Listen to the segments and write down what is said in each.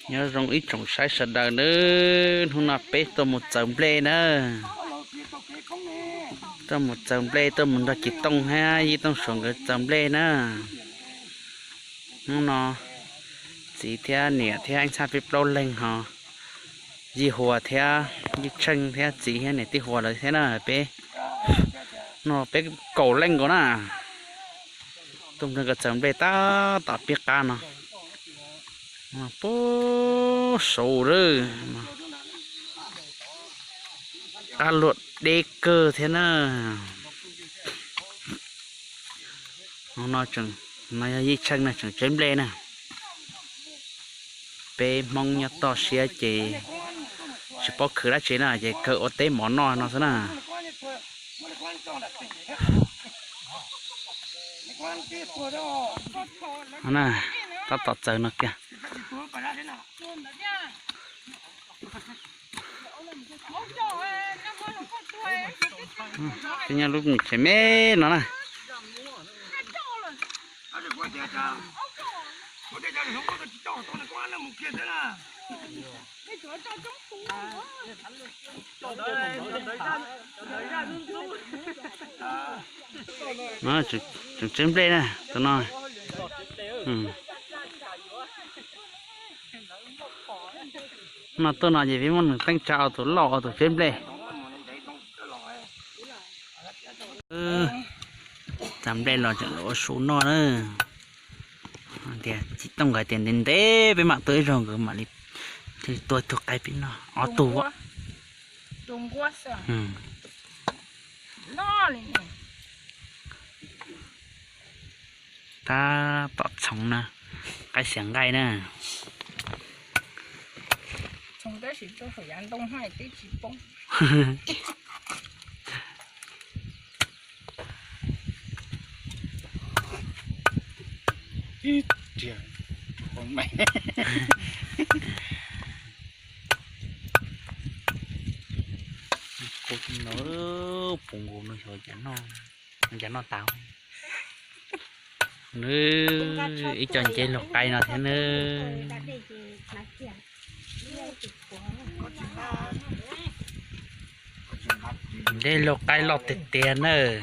Nyob zoo ib tsoom saib sawv daws nawb, hnub no peb tuaj mus txaws nplej na. Tuaj mus txaws nplej, tuaj mus nrog Ci Tooj thiab Yij Tooj Suav nkawd txaws nplej na. Hnub no txiv thiab niam thiab ib txhab peb plaub leeg ho, Yij Huas thiab Yij Tsheej thiab txiv thiab niam tij Huas lawv thiab na, peb no peb kaum leej nkaus na. Tuaj nrog nkawd txaws nplej tab tom pib qab no. Puag saud lawm, qab luaj deb kawg thiab na. Hauv no tseem, no yog Yij Tsheej na, tseem tseb nplej na. Peb Hmoob nyob toj siab ces tsis paub khwv dab tsi na, ces kawg ua teb mov noj no xwb na. Na, tab tom txaws no kiag. Peb nyob lub me tsev me no na. No tseem tseb nplej na tus no. No tuaj no ces peb muab nws teeb tsa ua tus loj ua tus tseb nplej. Txaws nplej los tseem ua su noj na. Tias Ci Tooj nkawd tias ntev ntev peb mam tuaj ib zaug nkawd mam li tuaj tug qaib pib noj ob tug. Tab tom txhoov na, qaib xiav nqaij na. Puv nkaus no xyov cas noj tas. Nws ib co nce laug qaib no thiab nws. Nce laug qaib loj tiag tiag nawb.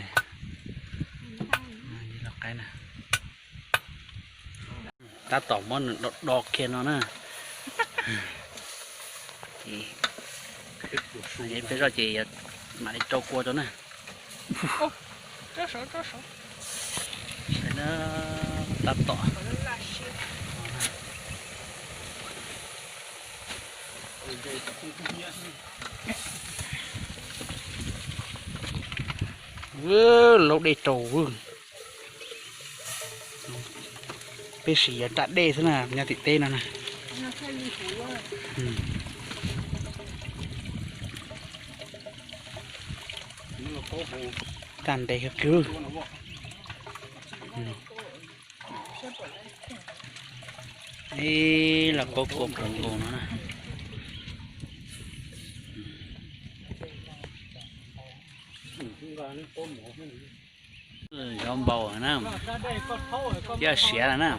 Tab tom muab nws do do kiag no na. Peb zoj ces mam li rau kua rau na. Tab tom. Laub dej rau. Peb sim yuav raj dej xwb na, nyob tim teb no na. Tag ntev kawg. Ib los kaub kua puv nkaus no na. Zov npaum na, thiaj siav lawm na.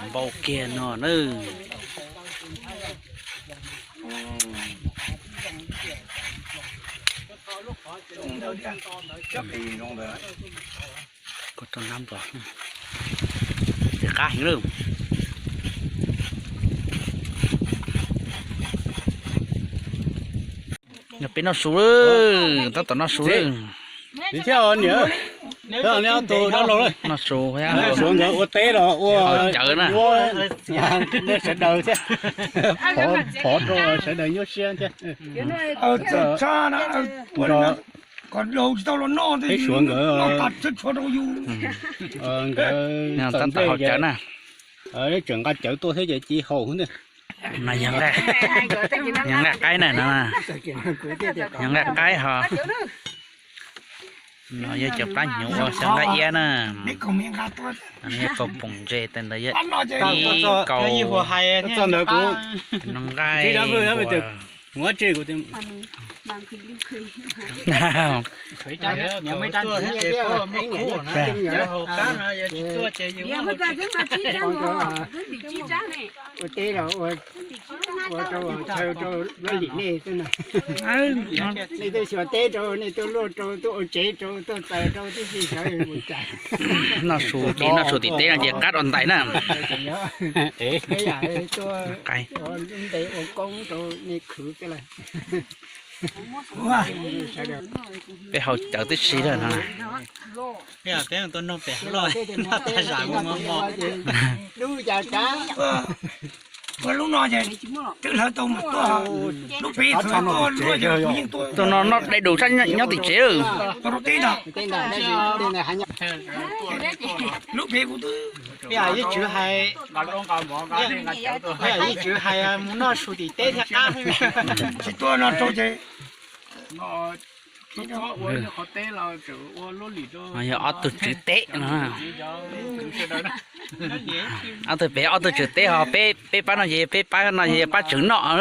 Npaum kiag no na. Koj rau nab nplos, qab heev lawm. Peb noj su lawm, tab tom noj su lawm. Noj su thiab. Suav nkawd ua teb los ua cawv na, sawv daws thiab, pov rau sawv daws nyuaj siab thiab. Peb Suav nkawd, nkawd tab tom haus cawv na. Tseem nqa cawv tuaj thiab ces cia haus xwb ntag. No yog nqaij qaib na, no yog nqaij qaib ho. No yog cov plab hnyuv ua xyaw nqaij iab na. Yog kaus poom ntses, tes ntawd yog ib kaus no nqaij. Ua teb los ua, ua rau chaw rau luaj lim nej xwb na. Nej tuaj xyuas teb rau, nej tuaj luaj rau, tuaj ua tsev rau, tuaj txaws rau tib si, xyov ua cas. Noj su tim, noj su tim teb no ces qab rau ntais na. Peb yam tuaj ua lub npe ua koob rau nej khwv xwb lawm. Peb haus cawv tib si lawm no. Peb tuaj noj pem loj, noj tag zam mos mos. Dub cas kav. Ua lub no ces twb hlawv tau mas tuaj, lub pem txhua tuaj luaj ces kuv yeej tuaj. Tuaj no noj dai dus tshaj nyob tim tsev. Tuaj rau teb ntag. Lub pem kuv twb, yeej tswv hais, yeej tswv hais mus noj su tim teb thiaj qab. Tsis tuaj no rau ces Yog ob tug tswv teb no. Ob tug pem ob tug tswv teb ho peb, peb pab no ces peb pab no ces pab tswv noj.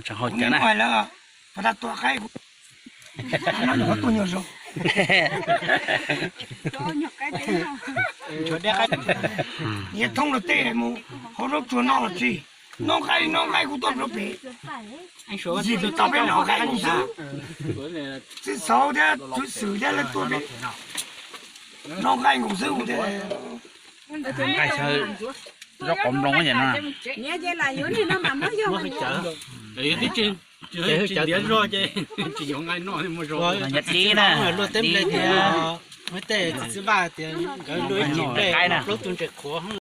Tseem hau cawv na. Niag thoob los tej mus hauv zaub tsuag noj los tsis, noj nqaij noj nqaij kuv tuaj rau pem. Yim tus tau peb noj nqaij nkaus xwb. Txiv xauv thiab tswv xwm thiab lawv tuaj pem noj nqaij nkaus xwb. Nqaij xyaw zaub qos nploos no. Tib tsis ntiav zog ces tsis yuav nqaij noj mus zog. Nyob dib na, luaj teb nplej thiab, muaj tej txiv vaj tias nkawd luaj ib tsis nplej plaub tug ntses qhuav.